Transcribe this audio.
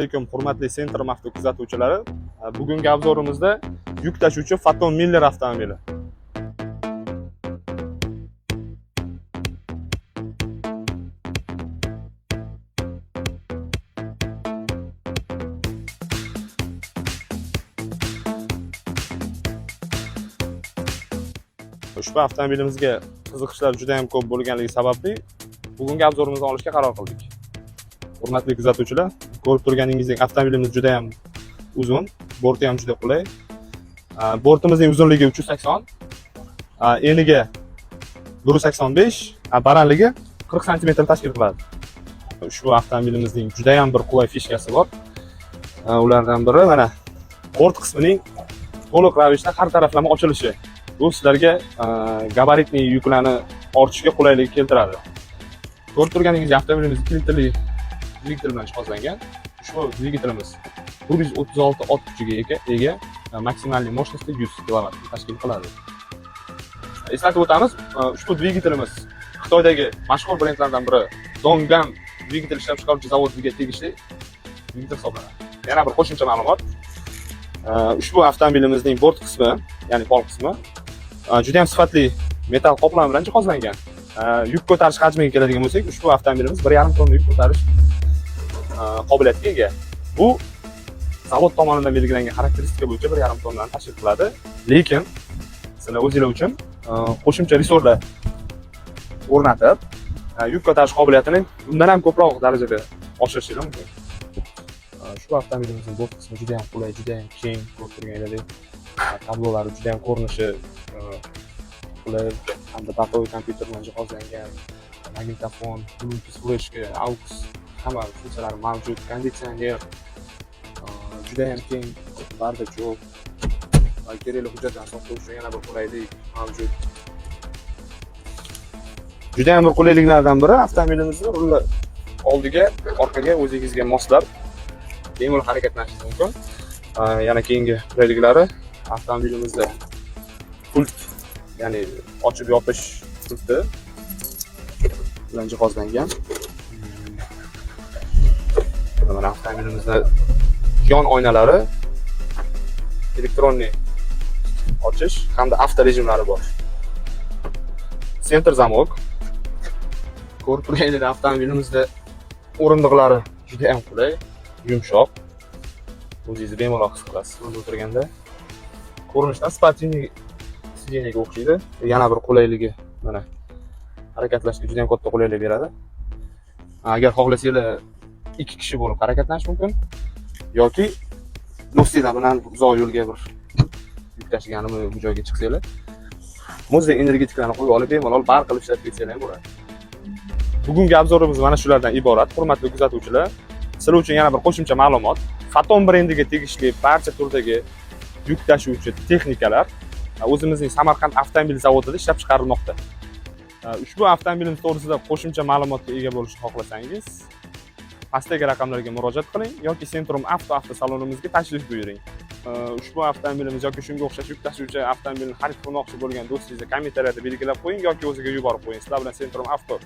Alaykum, hurmatli Centrum Avto kuzatuvchilari. Bugungi обзор imizda yuk tashuvchi Foton Miller avtomobili. Ushbu avtomobilimizga qiziqishlar juda ham ko'p bo'lganligi sababli bugungi обзор imizni olishga qaror qildik. Hurmatli kuzatuvchilar, ko'rib turganingizdek, avtomobilimiz juda ham uzun, borti ham juda qulay. Bortimizning uzunligi 380, eniga 185, balandligi 40 santimetr tashkil qiladi. Ushbu avtomobilimizning juda ham bir qulay фишка si bor. Ulardan biri mana bort qismining to'liq ravishda har taraflama ochilishi. Bu sizlarga габаритный yuklarni ortishga qulaylik keltiradi. Ko'rib turganingizdek, avtomobilimiz 2 litrli dvigatel bilan jihozlangan. Ushbu dvigatelimiz 136 ot kuchiga ega, максимальный мощности 100 kW tashkil qiladi. Eslatib o'tamiz, ushbu dvigatelimiz Xitoydagi mashhur brendlardan biri Dongfeng dvigatel ishlab chiqaruvchi zavodiga tegishli dvigatel hisoblanadi. Yana bir qo'shimcha ma'lumot. Ushbu avtomobilimizning bort qismi, ya'ni pol qismi juda ham sifatli metall qoplama bilan jihozlangan. Yuk ko'tarish hajmiga keladigan bo'lsak, ushbu avtomobilimiz 1,5 tonna yuk ko'tarish qobiliyatiga ega. Bu zavod tomonidan belgilangan xarakteristika bo'yicha 1,5 tonnani tashkil qiladi. Lekin sizlar o'zinglar uchun qo'shimcha ressorlar o'rnatib, yuk ko'tarish qobiliyatini undan ham ko'proq darajada oshirishingiz mumkin. Ushbu avtomobilimizning bort qismi juda ham qulay, juda ham keng, ko'rib turganingizdek, tablolari juda ham ko'rinishi qulay hamda бортовой kompyuter bilan jihozlangan, magnitofon, Bluetooth, флешка, AUX, hamma funksiyalari mavjud, konditsioner, judayam keng бардачок va kerakli hujjatlarni saqlash uchun yana bir qulaylik mavjud. Judayam bir qulayliklardan biri, avtomobilimizni ruli oldiga, orqaga o'zingizga moslab bemalol harakatlanishingiz mumkin. Yana keyingi qulayliklari, avtomobilimizda pult, ya'ni ochib yopish pulti bilan jihozlangan. Mana avtomobilimizda yon oynalari электронный ochish hamda avto rejimlari bor. Центр замок. Ko'rib turganingizdek, avtomobilimizda o'rindiqlari juda ham qulay, yumshoq. O'zingizni bemalol his qilasiz bunda o'tirganda. Ko'rinishdan спортивный сиденье ga o'xshaydi. Yana bir qulayligi, mana, harakatlashga juda ham katta qulaylik beradi. Agar xohlasanglar, ikki kishi bo'lib harakatlanish mumkin yoki do'stinglar bilan uzoq yo'lga bir yuk tashiganimi, bu joyga chiqsanglar, muzdek energetikalarni qo'yib olib, bemalol bar qilib ishlab ketsanglar ham bo'ladi. Bugungi обзор imiz mana shulardan iborat, hurmatli kuzatuvchilar. Sizlar uchun yana bir qo'shimcha ma'lumot. Foton brendiga tegishli barcha turdagi yuk tashuvchi texnikalar o'zimizning Samarqand avtomobil zavodida ishlab chiqarilmoqda. Ushbu avtomobilimiz to'g'risida qo'shimcha ma'lumotga ega bo'lishni xohlasangiz, pastdagi raqamlarga murojaat qiling yoki Centrum Avto avtosalonimizga tashrif buyuring. Ushbu avtomobilimiz yoki shunga o'xshash yuk tashuvchi avtomobilni xarid qilmoqchi bo'lgan do'stingizni kommentariyada belgilab qo'ying yoki o'ziga yuborib qo'ying. Sizlar bilan Centrum Avto.